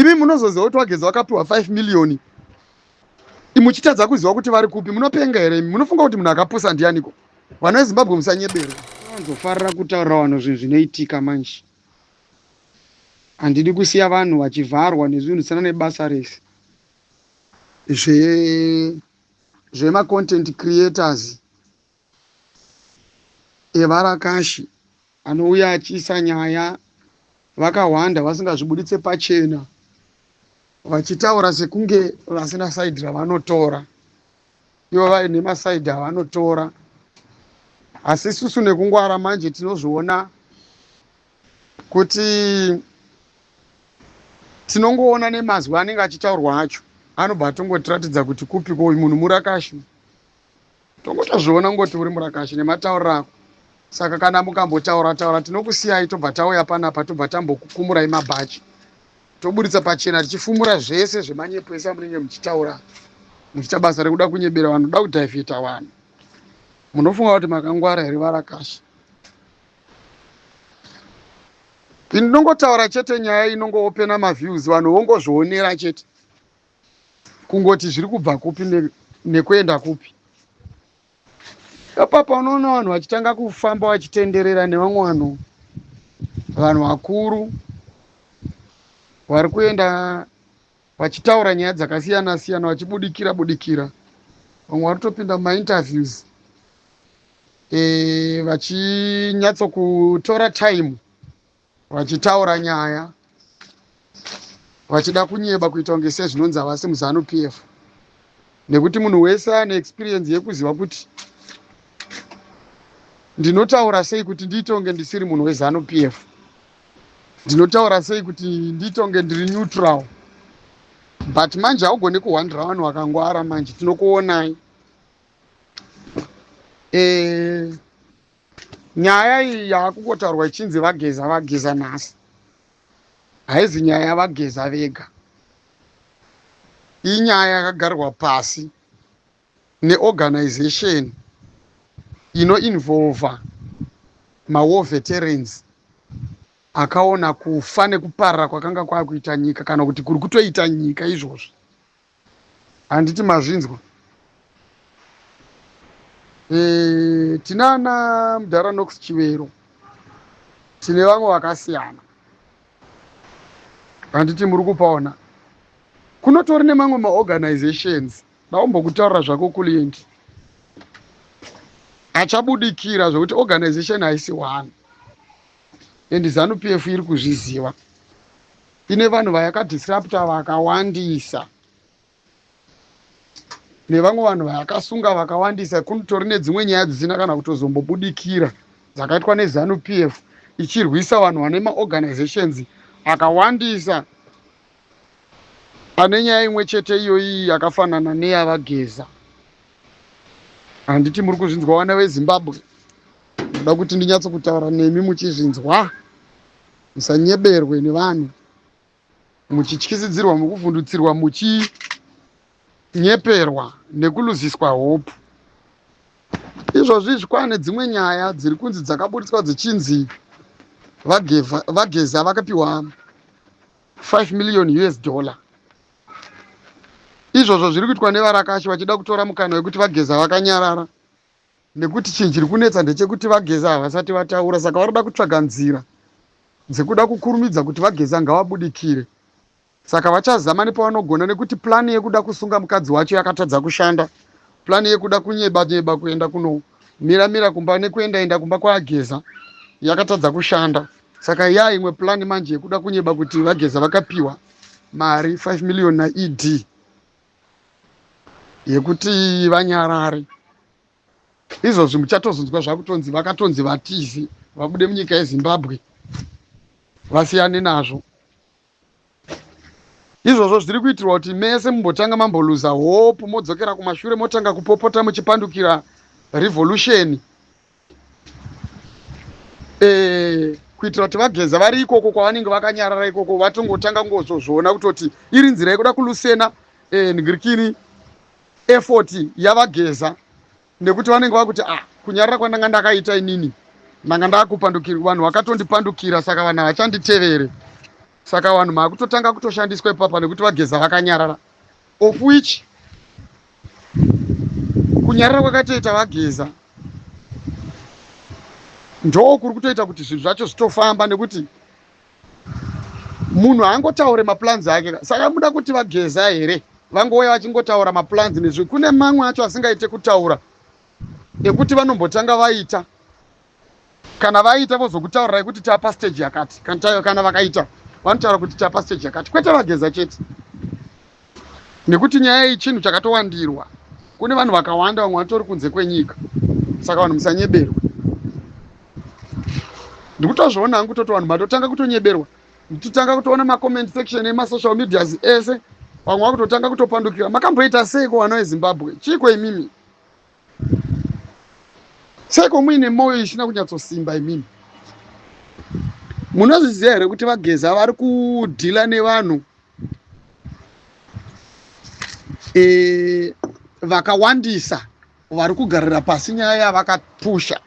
Imi munozoziva kuti vaGeza vakapiwa 5 million muchitadza kuziva kuti vari kupi. Munopenga here imi? Munofunga kuti munhu akapusa ndianiko? Vana veZimbabwe, musanyeberwa. Vanzofarira kutaurira vanhu zvinhu zvinoitika manje. Handidi kusiya vanhu vachivharwa nezvinhu zvisina nebasa rese. Zvemacontent creators evarakashi anouya achiisa nyaya vakawanda vasingazvibuditse pachena, vachitaura sekunge vasina side ravanotora, ivo vaine maside avanotora. Asi isusu nekungwara manje tinozviona kuti tinongoona nemazwi anenge achitaurwa acho, anobva atongotiratidza kuti kupi ko munhu murakashi. Tongotozviona ngoti uri murakashi nematauriro ako. Saka kana mukambotaura taura, tinokusiyai, tobva tauya panapa, tobva tambokukumurai mabhachi, toburitsa pachena tichifumura zvese zvemanyepo ese amunenge muchitaura, muchiita basa rekuda kunyebera vanhu, kuda kudhaivhita vanhu. Munofunga kuti makangwara here, varakashi? Ndinongotaura chete nyaya inongoopena maviews, vanhu vongozvionera chete kungoti zviri kubva kupi nekuenda kupi. Ipapa unoona vanhu vachitanga kufamba vachitenderera nevamwe vanhu, vanhu vakuru vari kuenda vachitaura nyaya dzakasiyana siyana, vachibudikira budikira. Vamwe vari kutopinda mumainterviews vachinyatsokutora time vachitaura nyaya, vachida kunyeba kuita kunge sezvinonzi havasi muZANU PF, nekuti munhu wese ane experience yekuziva kuti ndinotaura sei kuti ndiite kunge ndisiri munhu weZANU PF, ndinotaura sei kuti ndiite kunge ndiri neutral. But manje haugoni kuhwandira vanhu vakangwara. Manje tinokuonai. Nyaya iyi yaakungotaurwa ichinzi vaGeza, vaGeza nhasi, haizi nyaya yavaGeza vega. Inyaya yakagarirwa pasi neorganization inoinvolva mawar veterans akaona kufa nekuparara kwakanga kwakuita nyika, kana kuti kuri kutoita nyika izvozvi. Handiti mazvinzwa? Tinana mudhara Knox Chivero, tine vamwe vakasiyana. Handiti muri kupaona? Kunotori nemamwe maorganizations daumbokutaurira zvako client achabudikira zvokuti organization haisi one, and ZANU PF iri kuzviziva. Ine vanhu vayakadisrupta vakawandisa nevamwe vanhu vayakasunga vakawandisa. Kunotori nedzimwe nyaya dzisina kana kutozombobudikira dzakaitwa neZANU PF ichirwisa vanhu vane maorganizations akawandisa ane nyaya imwe chete iyoyi yakafanana neyavaGeza. Handiti muri kuzvinzwa, vana veZimbabwe? Ndoda kuti ndinyatsokutaura nemi muchizvinzwa. Musanyeberwe nevanhu muchityisidzirwa, mukuvhundutsirwa, muchinyeperwa nekuluziswa hope. Izvozvi izvi kwaane dzimwe nyaya dziri kunzi dzakaburitswa dzichinzi vaGeza vakapiwa 5 million US dollar. Izvozvo zviri kuitwa nevarakashi vachida kutora mukana wekuti vaGeza vakanyarara, nekuti chinhu chiri kunetsa ndechekuti vaGeza havasati vataura. Saka vari kuda kutsvaga nzira dzekuda kukurumidza kuti vaGeza ngavabudikire. Saka vachazama nepavanogona, nekuti plan yekuda kusunga mukadzi wacho yakatadza kushanda, plan yekuda kunyeba nyeba kuenda kunomira mira kumba nekuenda enda kumba kwaGeza yakatadza kushanda. Saka ya imwe plan manje yekuda kunyeba kuti vaGeza vakapiwa mari 5 million naED yekuti vanyarare. Izvozvi muchatozonzwa zvakutonzi vakatonzi vatizi, vabude munyika yeZimbabwe, vasiyane nazvo. Izvozvo zviri kuitirwa kuti mese mumbotanga mamboluza hope, modzokera kumashure, motanga kupopota muchipandukira revolution, kuitira kuti vaGeza vari ikoko kwavanenge vakanyarara ikoko vatongotanga ngozozviona kutoti iri nzira yekuda kulusena ngirikini effort yavaGeza, nekuti vanenge vakuti, "Ah, kunyarara kwandanga ndakaita inini, ndanga ndakupandukira, vanhu vakatondipandukira, saka vanhu havachanditevere." Saka vanhu maakutotanga kutoshandiswa ipapa nekuti vaGeza vakanyarara, of which kunyarara kwakatoita vaGeza ndo kuri kutoita kuti zvinhu zvacho zvitofamba, nekuti munhu haangotaure maplans ake. Saka muda kuti vaGeza here vangouya vachingotaura maplans nezvi? Kune mamwe acho asingaite kutaura, ekuti vanombotanga vaita, kana vaita vozokutaurirai kuti tapa stage yakati. Kana vakaita, vanotaura kuti tapa stage yakati, kwete vaGeza chete, nekuti nyaya iyi chinhu chakatowandirwa. Kune vanhu vakawanda, vamwe vatori kunze kwenyika. Saka vanhu musanyeberwa. Ndikutozviona hangu kutoti vanhu matotanga kutonyeberwa. Nditotanga kutoona macomment section emasocial medias ese, vamwe vakutotanga kutopandukira. Makamboita seiko, vana veZimbabwe? Chiiko imimi? Seiko muine mwoyo isina kunyatsosimba imimi? Munozviziva here kuti vaGeza vari kudhila nevanhu vakawandisa vari kugarira pasi nyaya yavakapusha?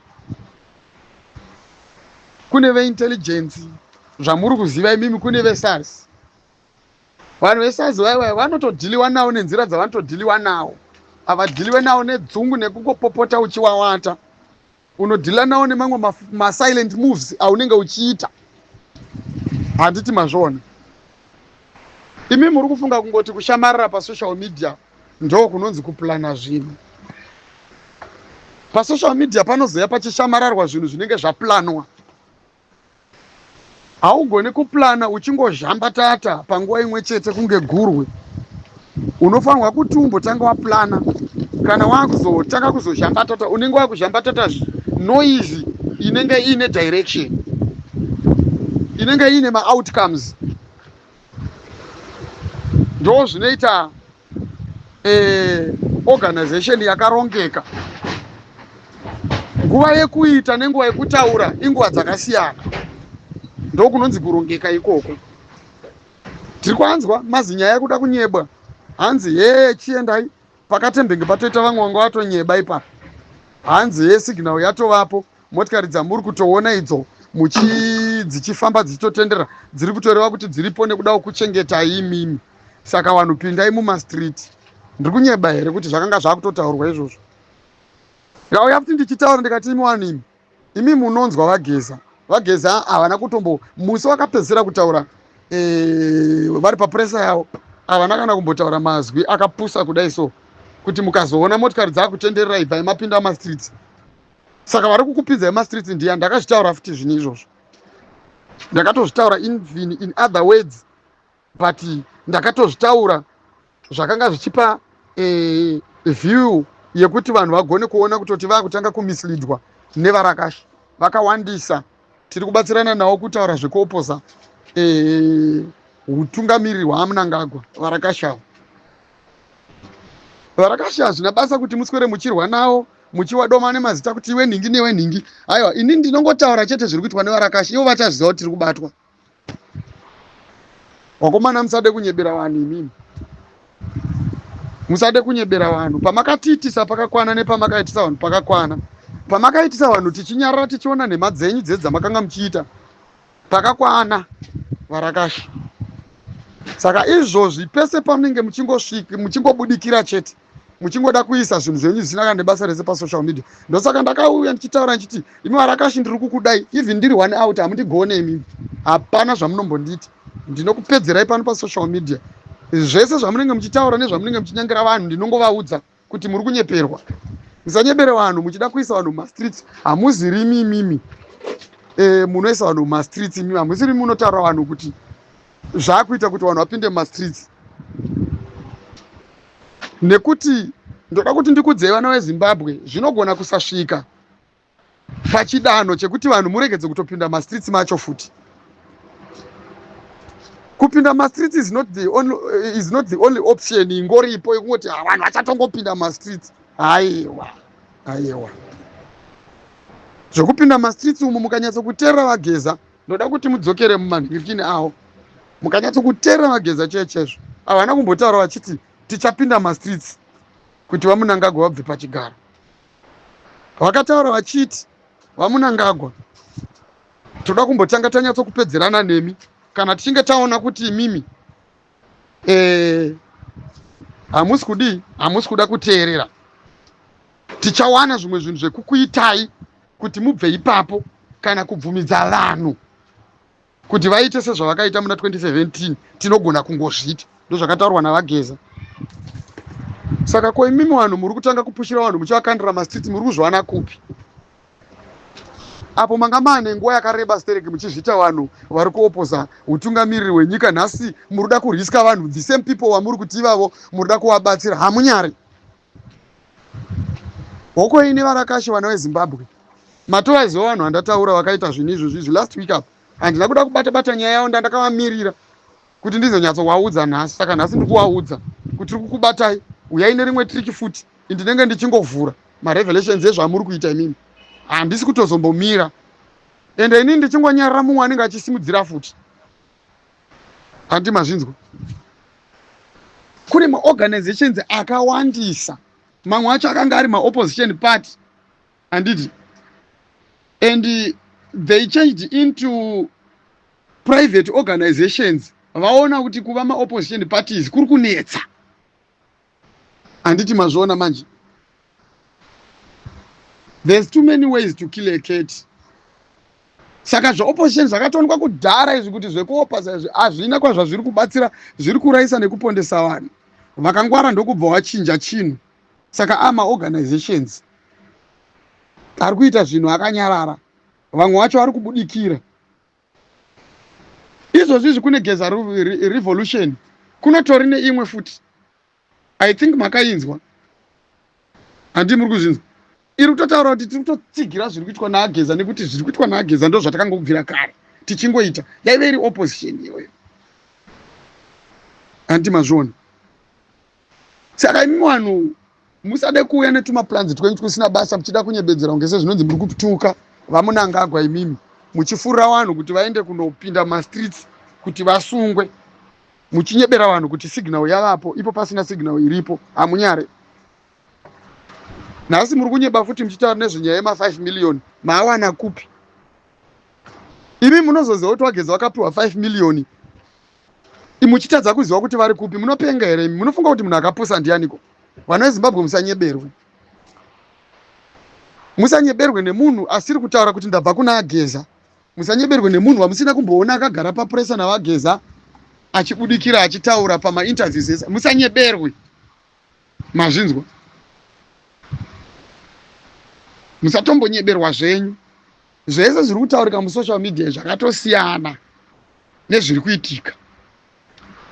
Kune veintelligence, zvamuri kuziva imimi, kune veSARS. Vanhu veSARS vaivai vanotodhiliwa navo nenzira dzavanotodhiliwa navo. Havadhiliwe navo nedzungu nekungopopota uchiwawata. Unodhila navo nemamwe masilent moves aunenge uchiita. Handiti mazviona imi? Muri kufunga kungoti kushamarara pasocial media ndo kunonzi kuplana zvinhu. Pasocial media panozoya pachishamararwa zvinhu zvinenge zvaplanwa. Haugoni kuplana uchingozhambatata panguva imwe chete kunge gurwe. Unofanirwa kuti umbotanga waplana. Kana wakuzotanga kuzozhambatata, unenge wakuzhambatata noise inenge iine direction, inenge iine maoutcomes. Ndo zvinoita organization yakarongeka. Nguva yekuita nenguva yekutaura inguva dzakasiyana. Ndokunonzi kurongeka ikoko. Tiri kwanzwa mazinyaya ekuda kunyebwa, hanzi hee, chiendai pakatembenge patoita vamwe vanga vatonyeba ipapo, hanzi he, signal yatovapo, motikari dzamuri kutoona idzo dzichifamba dzichitotendera dziri kutoreva kuti dziripo nekuda kuchengetai imimi. Saka vanhu pindai mumastreet. Ndiri kunyeba here kuti zvakanga zvakutotaurwa izvozvo? Ndikauya futi ndichitaura, ndikati, imi vanhu imi, imi munonzwa vaGeza. VaGeza havana kutombo, musi wakapedzisira kutaura vari papresa yavo, havana kana kumbotaura mazwi akapusa kudai so, kuti mukazoona motikari dzakutenderera ibvai mapinda mastreets. Saka vari kukupinzai mastreets ndiya. Ndakazvitaura futi zvinhu izvozvo, ndakatozvitaura even in other words, but ndakatozvitaura zvakanga zvichipa view yekuti vanhu vagone kuona kutoti vakutanga kumisleadwa nevarakashi vakawandisa tiri kubatsirana navo kutaura zvekuoposa utungamiriri hwaMunangagwa. Varakashi avo, varakashi, hazvina basa kuti muswere muchirwa navo, muchiwadoma nemazita kuti iwe nhingi newe nhingi. Aiwa, ini ndinongotaura chete zviri kuitwa nevarakashi. Ivo vachaziva kuti tiri kubatwa. Wakomana, musade kunyebera vanhu imimi, musade kunyebera vanhu. Pamakatiitisa pakakwana, nepamakaitisa vanhu pakakwana. Pamakaitisa vanhu tichinyarara, tichiona nhema dzenyu dzedzi dzamakanga muchiita, pakakwana, varakashi. Saka izvozvi pese pamunenge muchingosvika, muchingobudikira chete, muchingoda kuisa zvinhu zvenyu zvisina kana nebasa rese pasocial media. Ndosaka ndakauya ndichitaura ndichiti, imi varakashi, ndiri kukudai. Even ndiri one out, hamundigone imimi, hapana zvamunombonditi. Ndinokupedzerai pano pasocial media. Zvese zvamunenge muchitaura nezvamunenge muchinyangira vanhu, ndinongovaudza kuti muri kunyeperwa. Musanyebere vanhu muchida kuisa vanhu mumastreets. Hamuzirimi imimi munoisa vanhu mumastreets. Imimi hamuzirimi munotaura vanhu kuti zvaakuita kuti vanhu vapinde mumastreets. Nekuti ndoda kuti ndikudzei, vana veZimbabwe, zvinogona kusasvika pachidanho chekuti vanhu muregedze kutopinda mastreets macho futi. Kupinda mastreets is not the only option ingoripo yekungoti vanhu vachatongopinda mastreets. Aiwa, aiwa, zvekupinda mastreets umu, mukanyatsokuteerera vaGeza, ndoda kuti mudzokere mumanhirikini avo, mukanyatsokuteerera vaGeza chaiyo chaizvo, havana kumbotaura vachiti tichapinda mastreets kuti vaMunangagwa vabve pachigaro. Vakataura vachiti, vaMunangagwa, toda kumbotanga tanyatsokupedzerana nemi. Kana tichinge taona kuti imimi hamusi kudii, hamusi kuda kuteerera, tichawana zvimwe zvinhu zvekukuitai kuti mubve ipapo, kana kubvumidza vanhu kuti vaite sezvavakaita muna 2017. Tinogona kungozviita. Ndozvakataurwa naVaGeza. Saka ko imimi vanhu muri kutanga kupushira vanhu muchivakandira mastreets, muri kuzviwana kupi apo manga maane nguva yakareba stereki muchizviita vanhu vari kuoposa utungamiriri hwenyika? Nhasi muri kuda kuriska vanhu, the same people vamuri kuti ivavo muri kuda kuvabatsira. Hamunyari? Hoko ine varakashi. Vana veZimbabwe, matovaziva vanhu vandataura vakaita zvinhu izvozvo izvi last week. Apo handina kuda kubata bata nyaya yavo, ndandakavamirira kuti ndizonyatsowaudza nhasi. Saka nhasi ndiri kuvaudza kuti tiri kukubatai, uyai nerimwe trick futi. Ndinenge ndichingovhura marevelations ezvamuri kuita imimi, handisi kutozombomira. Ende inini ndichingonyarara, mumwe anenge achisimudzira futi. Handi mazvinzwa? Kune maorganizations akawandisa, mamwe acho akanga ari maopposition party, handiti? And they changed into private organizations, vaona kuti kuva maopposition parties kuri kunetsa. Handiti mazviona manje? There's too many ways to kill a cat. Saka zveopposition zvakatoonekwa kudhara izvi kuti zvekuoposa izvi hazvina kwazvazviri kubatsira, zviri kurayisa nekupondesa vanhu. Vakangwara ndokubva wachinja chinhu. Saka amaorganizations ari kuita zvinhu akanyarara, vamwe vacho vari kubudikira izvozvi izvi. Kune Geza Revolution, kunotori neimwe futi, I think makainzwa. Handi muri kuzvinzwa? Iri kutotaura kuti tiri kutotsigira zviri kuitwa naGeza, nekuti zviri kuitwa naGeza ndo zvatakangobvira kare tichingoita. Yaive iri opposition iyoyo, handi mazviona? Saka imi vanhu musade kuuya netumaplans twenyu tusina basa, muchida kunyebedzera kunge sezvinonzi muri kutuka VaMnangagwa, imimi muchifurira vanhu kuti vaende kunopinda mumastreets kuti vasungwe, muchinyebera vanhu kuti signal yavapo, ipo pasina signal iripo. Hamunyare? Nhasi muri kunyeba futi muchitaura nezvenyaya yema5 million. Maawana kupi imi? Munozoziva kuti VaGeza vakapiwa 5 million, muchitadza kuziva kuti vari kupi. Munopenga here imi? Munofunga kuti munhu akapusa ndianiko? Vana veZimbabwe, musanyeberwe, musanyeberwe nemunhu asiri kutaura kuti ndabva kuna aGeza. Musanyeberwe nemunhu wamusina kumboona akagara papresa naVaGeza, achibudikira achitaura pamainterviews ese. Musanyeberwe, mazvinzwa? Musatombonyeberwa zvenyu. Zvese zviri kutaurika musocial media zvakatosiyana nezviri kuitika.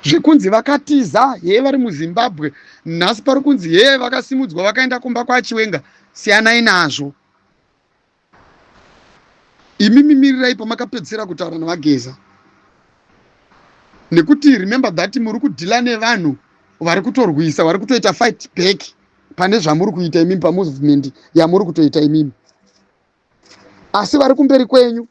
Zvekunzi vakatiza, he, vari muZimbabwe nhasi, pari kunzi he, vakasimudzwa vakaenda kumba kwaChiwenga, siyanai nazvo. Imi mimirirai pamakapedzisira kutaura naVaGeza, nekuti remember that muri kudhila nevanhu vari kutorwisa, vari kutoita fight back pane zvamuri kuita imimi, pamovement yamuri kutoita imimi. Asi vari kumberi kwenyu,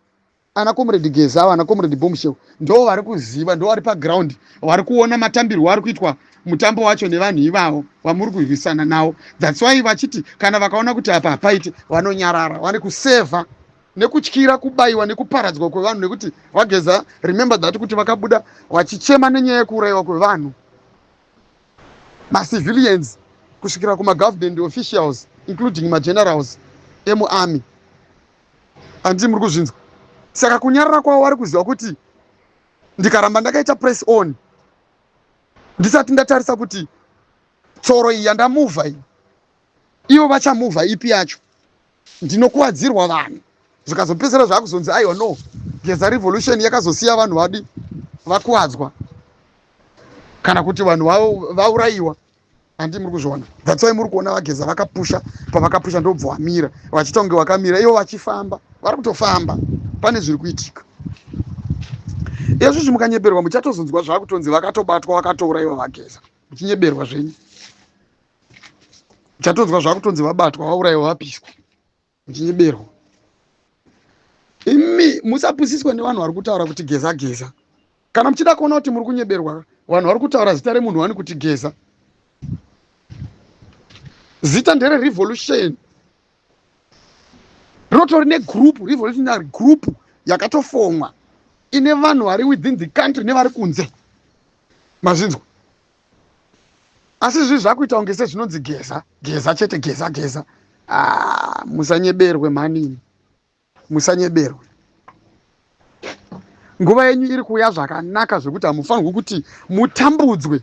ana Comrade Geza, ana Comrade Bombshell, ndo vari kuziva, ndo vari paground, vari kuona matambirwo ari kuitwa mutambo wacho nevanhu ivavo vamuri kurwisana navo. That's why vachiti kana vakaona kuti apa hapaiti, vanonyarara, vane kusevha nekutyira kubayiwa nekuparadzwa kwevanhu. Nekuti VaGeza, remember that kuti vakabuda vachichema nenyaya yekuurayiwa kwevanhu, macivilians, kusvikira kumagovernment officials, including magenerals emuarmy. Handii muri kuzvinzwa? Saka kunyarara kwavo, vari kuziva kuti ndikaramba ndakaita press on ndisati ndatarisa kuti tsoro iyi yandamuvha iyi, ivo vachamuvha ipi yacho, ndinokuwadzirwa vanhu. Zvikazopedzisira zvakuzonzi aiwa, no, Geza Revolution yakazosiya vanhu vadi vakuwadzwa kana kuti vanhu vaurayiwa. Handi muri kuzviona? That's why muri kuona VaGeza vakapusha pavakapusha, ndobva vamira, vachiita kunge vakamira, ivo vachifamba. Vari kutofamba, pane zviri kuitika izvozvi. Mukanyeberwa, muchatozonzwa zvakutonzi vakatobatwa, vakatourayiwa VaGeza. Muchinyeberwa zvenyu, muchatonzwa zvakutonzi vabatwa, vaurayiwa, vapiswa, muchinyeberwa imi. Musapusiswa nevanhu vari kutaura kuti Geza, Geza. Kana muchida kuona kuti muri kunyeberwa, vanhu vari kutaura zita remunhu wani kuti Geza, zita ndererevolution, rinotori negroup, revolutionary group yakatofomwa. ine vanhu vari within the country nevari kunze. Mazvinzwa? Asi zvi zvakuita kunge sezvinonzi Geza, Geza chete, Geza, Geza. Ah, musanyeberwe mhanini. Musanyeberwe. Nguva yenyu iri kuuya zvakanaka zvekuti hamufanirwi kuti mutambudzwe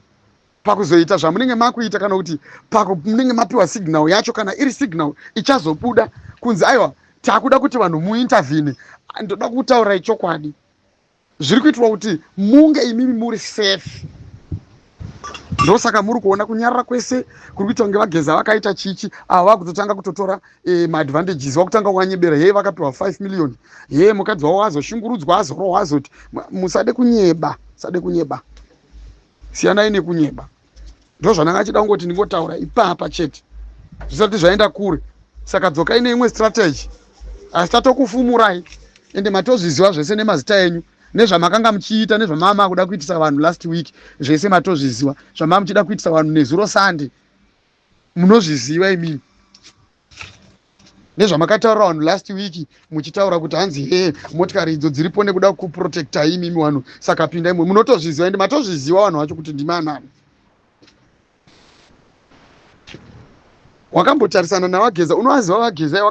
pakuzoita zvamunenge makuita kana kuti pamunenge mapiwa signal yacho, kana iri signal ichazobuda kunzi aiwa takuda kuti vanhu muintervene. Ndoda kutaurai chokwadi, zviri kuitwa kuti munge imimi muri safe. Ndosaka muri kuona kunyarara kwese kuri kuita kunge vaGeza vakaita chichi, ava vakutotanga kutotora maadvantages, vakutanga kuvanyebera. Hee, vakapiwa 5 million, hee, mukadzi wavo azoshungurudzwa, azorohwa, azoti. Musade kunyeba, musade kunyeba, siyanai nekunyeba. Ndo zvandanga achida kungoti ndingotaura ipapa chete zvisati zvaenda kure. Saka dzokai neimwe strategy, asi tatokufumurai ende matozviziva zvese nemazita enyu nezvamakanga muchiita nezvamama kuda kuitisa vanhu last week. Zvese matozviziva zvamama muchida kuitisa vanhu nezuro Sunday, munozviziva imini nezvamakataurira vanhu last week muchitaura kuti hanzi he, motikari idzo dziripo nekuda kuprotecta imimi vanhu, saka pindai. Munotozviziva ende matozviziva vanhu vacho kuti ndimi anani. Wakambotarisana navaGeza? Unovaziva vaGeza?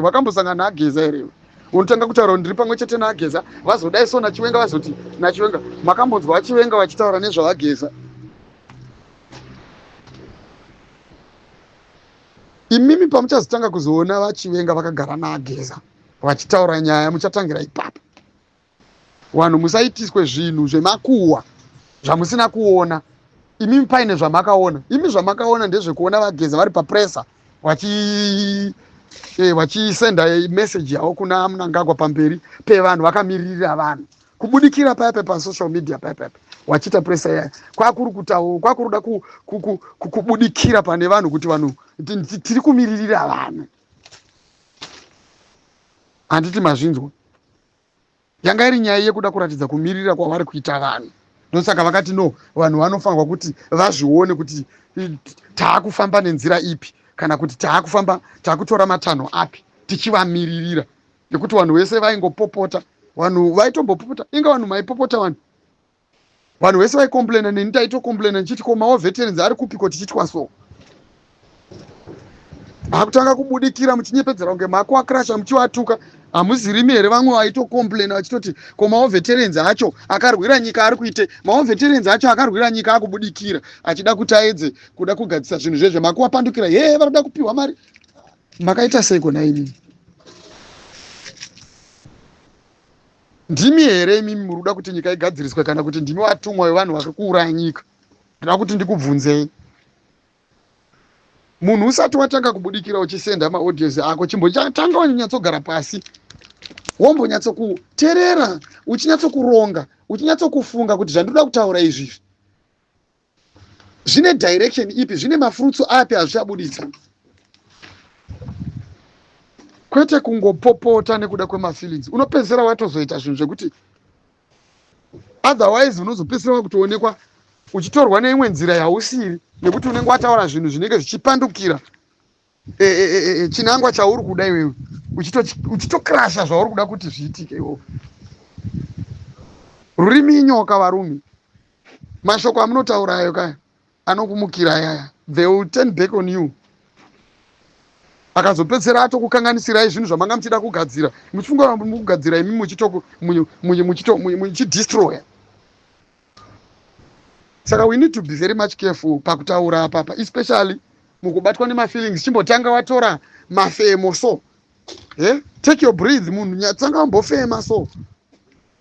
Wakambosangana naGeza here? Unotanga kutaura kuti ndiri pamwe chete naGeza, vazodai so naChiwenga, vazoti naChiwenga. Makambonzwa vaChiwenga vachitaura nezvavaGeza? Imimi pamuchazotanga kuzoona vaChivenga vakagara naGeza vachitaura nyaya, muchatangira ipapo. Vanhu musaitiswe zvinhu zvemakuhwa zvamusina kuona. Imimi paine zvamakaona. Imi zvamakaona ndezvekuona vaGeza vari papresa vachisenda message yavo kuna Mnangagwa pamberi pevanhu vakamiririra vanhu kubudikira paya pasocial media paya paya wachiita presa yaya. Kwakuri kutaura, kwakuri kuda kubudikira pane vanhu kuti vanhu tiri kumiririra vanhu. Handiti mazvinzwa? Yanga iri nyaya yekuda kuratidza kumirira kwavari kuita vanhu. Ndosaka vakati no, vanhu vanofanirwa kuti vazvione kuti taakufamba nenzira ipi, kana kuti taakufamba, taakutora matanho api tichivamiririra, nekuti vanhu vese vaingopopota. Vanhu vaitombopopota, inga vanhu maipopota, vanhu vese vaicomplaina. Neni taitocomplaina ndichiti ko mawar veterans ari kupiko tichitwa so? Hakutanga kubudikira muchinyepedzera kunge makuakrasha muchivatuka. Hamuzirimi here vamwe vaitocomplaina vachitoti ko mawar veterans acho akarwira nyika ari kuite? Mawar veterans acho akarwira nyika akubudikira achida kuti aedze kuda kugadzisa zvinhu zvezve, makuwapandukira. He, varoda kupiwa mari. Makaita seiko naimimi? Ndimi here imimi muri kuda kuti nyika igadziriswe, kana kuti ndimi vatumwa vevanhu vari kuuraya nyika? Ndoda kuti ndikubvunzei. Munhu usati watanga kubudikira uchisenda maaudios ako, chimbotanga wanyatsogara pasi, wombonyatsokuterera, uchinyatsokuronga, uchinyatsokufunga kuti zvandinoda kutaura izvi zvine direction ipi, zvine mafruits api azvichabuditsa, kwete kungopopota nekuda kwemafeelings. Unopedzisira watozoita zvinhu zvekuti otherwise unozopedzisira wakutoonekwa uchitorwa neimwe nzira yausiri, nekuti unenge wataura zvinhu zvinenge zvichipandukira chinangwa chauri kuda iwewe, uchitokrasha zvauri kuda kuti zviitike iwowo. Rurimi inyoka, varume. Mashoko amunotaura ayo kaya anokumukira ayaya, they will turn back on you. Akazopedzisira atokukanganisirai zvinhu zvamanga muchida kugadzira, muchifunga mukugadzira, imi muchidestroya. Saka we need to be very much careful pakutaura apapa, especially mukubatwa nemafeelings. Chimbotanga watora mafemo so, Take your breathe. Munhu nyatsanga wambofema so,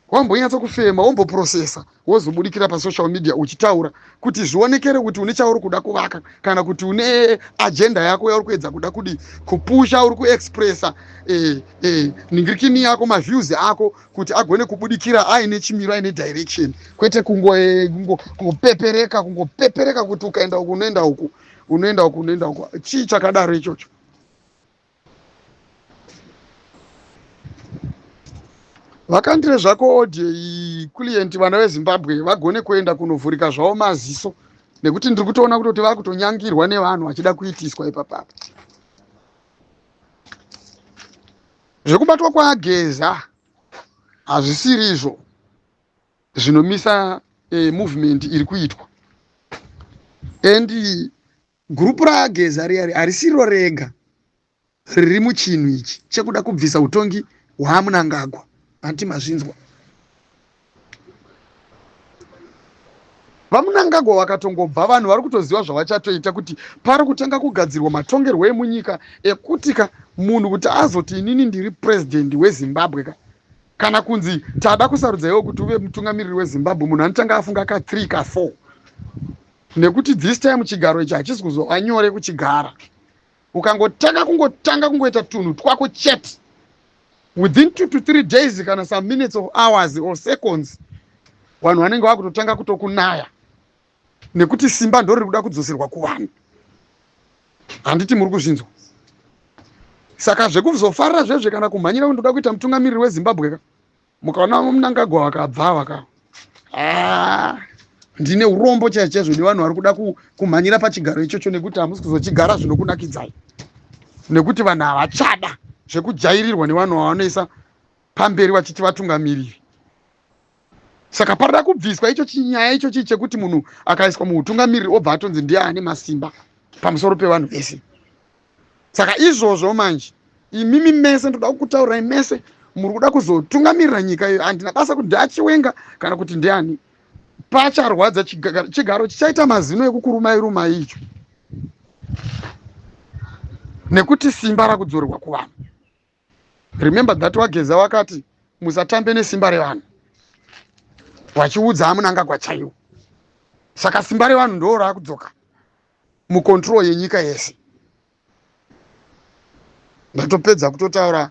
wambonyatsa kufema, womboprocessa, wozobudikira pasocial media uchitaura kuti zvionekere kuti une chauri kuda kuvaka, kana kuti une agenda yako yauri kuedza kuda kudi kupusha, uri kuexpressa ningirikini yako, maviews ako kuti agone kubudikira aine chimiro, aine direction, kwete kungopepereka, kungopepereka kuti ukaenda uku unoenda uku, unoenda uku, unoenda uku. Chii chakadaro ichocho? Vakandire zvako audio iyi, client, vana veZimbabwe vagone kuenda kunovhurika zvavo maziso, nekuti ndiri kutoona kutoti vakutonyangirwa nevanhu vachida kuitiswa ipapapa. Zvekubatwa kwaGeza hazvisiri izvo. Zvinomisa movement iri kuitwa. And gurupu raGeza riya harisiro rega riri muchinhu ichi chekuda kubvisa utongi hwaMunangagwa. Hanti mazvinzwa? VaMunangagwa vakatongobva, vanhu vari kutoziva zvavachatoita, kuti pari kutanga kugadzirwa matongerwo emunyika ekuti ka munhu kuti azoti inini ndiri purezidendi weZimbabwe ka, kana kunzi tada kusarudza iwe kuti uve mutungamiriri weZimbabwe, munhu anotanga afunga ka 3 ka 4, nekuti this time chigaro ichi hachisi kuzova nyore kuchigara. Ukangotanga kungotanga kungoita tunhu twako chete, within 2 to 3 days kana some minutes of hours or seconds, vanhu vanenge vakutotanga kutokunaya, nekuti simba ndoriri kuda kudzoserwa kuvanhu. Handiti muri kuzvinzwa? Saka zvekuzofarira zvezve kana kumhanyira kuti ndoda kuita mutungamiriri weZimbabwe ka, mukaona Munangagwa vakabva vaka, ah, ndine urombo chaizvo chaizvo nevanhu vari kuda kumhanyira pachigaro ichocho, nekuti hamusi kuzochigara zvinokunakidzai, nekuti vanhu havachada zvekujairirwa nevanhu vavanoisa pamberi vachiti vatungamiriri. Saka parida kubviswa icho chinyaya ichochi chekuti munhu akaiswa muutungamiriri obva atonzi ndiye ane masimba pamusoro pevanhu vese. Saka izvozvo manje, imimi mese, ndoda kukutaurirai mese muri kuda kuzotungamirira nyika iyo, handina basa kuti ndiaChiwenga kana kuti ndiani, pacharwadza. Chigaro chichaita mazino ekukurumai rumai icho, nekuti simba rakudzorerwa kuvanhu. Remember that waGeza wakati musatambe nesimba revanhu, vachiudza aMunangagwa chaiwo. Saka simba revanhu ndo raakudzoka mucontrol yenyika yese. Ndatopedza kutotaura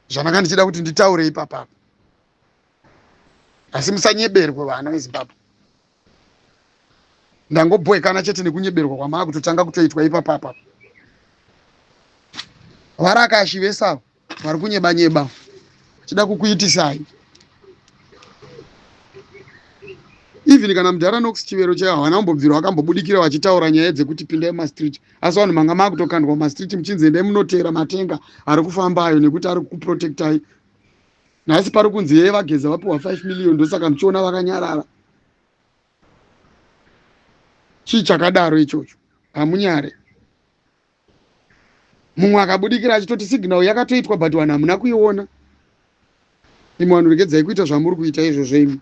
zvandanga ndichida kuti nditaure ipapapa, asi musanyeberwe, vana veZimbabwe. Ndangobhoekana chete nekunyeberwa kwamaa kutotanga kutoitwa ipapapa. Varakashi vesavo vari kunyeba nyeba vachida kukuitisai. Even kana mudhara Nox Chivero chaivo havana kumbobvira vakambobudikira vachitaura nyaya dzekuti pindai mumastreet, asi vanhu manga maakutokandwa mumastreet muchinzi endai munoteera matenga ari kufamba ayo nekuti ari kukuprotectai. Nhasi pari kunzi yeye vaGeza vapiwa 5 million, ndosaka muchiona vakanyarara. Chii chakadaro ichocho? Hamunyare. Mumwe akabudikira achitoti signal yakatoitwa, but vanhu hamuna kuiona imi. Vanhu, regedzai kuita zvamuri kuita izvozvo imi.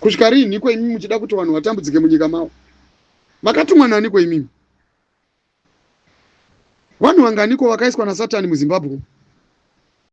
Kusvika riinhiko imi muchida kuti vanhu vatambudzike munyika mavo? Makatumwa naniko imimi? Vanhu vanganiko vakaiswa naSatani muZimbabwe?